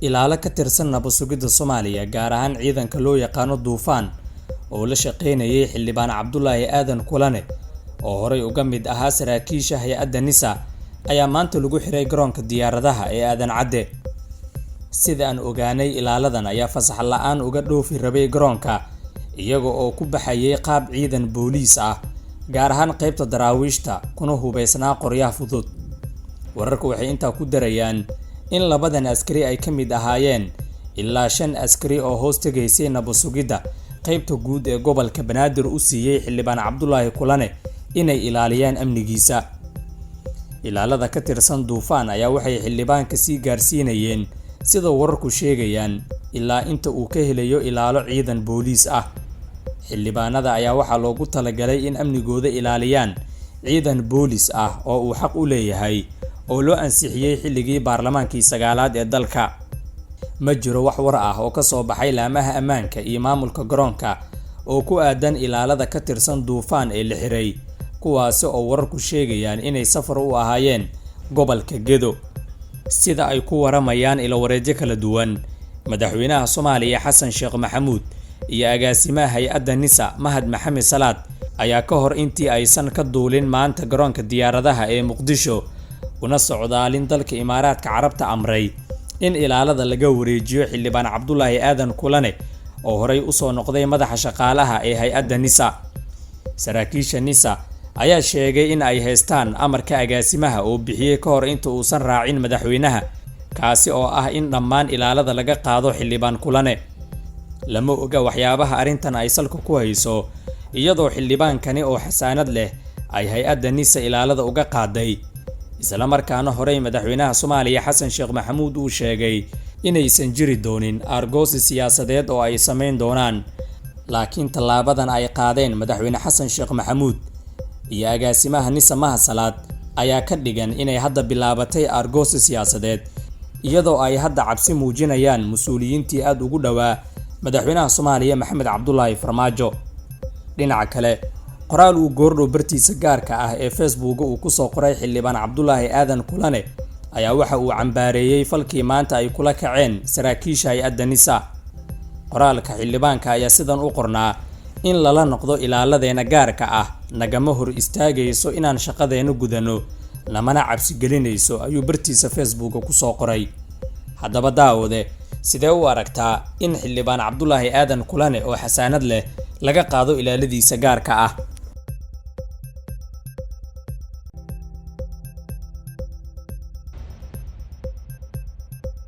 Ilaalo ka tirsan nabadsugidda Soomaaliya, gaar ahaan ciidanka loo yaqaano Duufaan oo la shaqeynayay Xildhibaan Cabdulaahi Aadan Kulane oo horey uga mid ahaa saraakiisha hay'adda NISA, ayaa maanta lagu xiray garoonka diyaaradaha ee Aadan Cadde. Sida aan ogaanay, ilaaladan ayaa fasax la'aan uga dhoofi rabay garoonka, iyaga oo ku baxayay qaab ciidan booliis ah, gaar ahaan qaybta daraawiishta, kuna hubeysnaa qoryaha fudud. Wararku waxay intaa ku darayaan in labadan askari ay ka mid ahaayeen ilaa 5 askari oo hoos tegaysay nabadsugidda qaybta guud ee gobolka Banaadir u siiyey Xildhibaan Cabdulaahi Kulane inay ilaaliyaan amnigiisa. Ilaalada ka tirsan Duufaan ayaa waxay xildhibaanka sii gaarsiinayeen, sida wararku sheegayaan, ilaa inta uu ka helayo ilaalo ciidan booliis ah. Xildhibaanada ayaa waxaa loogu talagalay in amnigooda ilaaliyaan ciidan boolis ah oo uu xaq u leeyahay oo loo ansixiyey xilligii baarlamaankii 9aad ee dalka. Ma jiro wax war ah oo ka soo baxay laamaha ammaanka iyo maamulka garoonka oo ku aadan ilaalada ka tirsan Duufaan ee la xiray, kuwaasi oo wararku sheegayaan inay safar u ahaayeen gobolka Gedo. Sida ay ku waramayaan ilo wareedyo kala duwan, madaxweynaha Soomaaliya Xasan Sheekh Maxamuud iyo agaasimaha hay'adda NISA Mahad Maxamed Salaad ayaa ka hor intii aysan ka duulin maanta garoonka diyaaradaha ee Muqdisho una socdaalin dalka Imaaraadka Carabta amray in ilaalada laga wareejiyo Xildhibaan Cabdulaahi Aadan Kulane oo horey usoo noqday madaxa shaqaalaha ee hay'adda NISA. Saraakiisha NISA ayaa sheegay in ay haystaan amarka agaasimaha oo bixiyey ka hor inta uusan raacin madaxweynaha, kaasi oo ah in dhammaan ilaalada laga qaado Xildhibaan Kulane. Lama oga waxyaabaha arrintan ay salka ku hayso, iyadoo xildhibaankani oo xasaanad leh ay hay'adda NISA ilaalada uga qaaday, islamarkaana horey madaxweynaha Soomaaliya Xasan Sheekh Maxamuud uu sheegay inaysan jiri doonin aargoosi siyaasadeed oo ay samayn doonaan. Laakiin tallaabadan ay qaadeen madaxweyne Xasan Sheekh Maxamuud iyo agaasimaha NISA Mahad Salaad ayaa ka dhigan inay hadda bilaabatay aargoosi siyaasadeed, iyadoo ay hadda cabsi muujinayaan mas'uuliyiintii aada ugu dhowaa madaxweynaha Soomaaliya Maxamed Cabdulaahi Farmaajo. Dhinaca kale, qoraal uu goordhow bartiisa gaarka ah ee Facebooka uu kusoo qoray Xildhibaan Cabdulaahi Aadan Kulane ayaa waxa uu cambaareeyey falkii maanta ay kula kaceen saraakiisha hay'adda NISA. Qoraalka xildhibaanka ayaa sidan u qornaa: "In lala noqdo ilaaladeena gaarka ah nagama hor istaagayso inaan shaqadeena gudanno, namana cabsigelinayso," ayuu bartiisa Facebooka kusoo qoray. Haddaba daawade, sidee u aragtaa in Xildhibaan Cabdulaahi Aadan Kulane oo xasaanad leh laga qaado ilaaladiisa gaarka ah?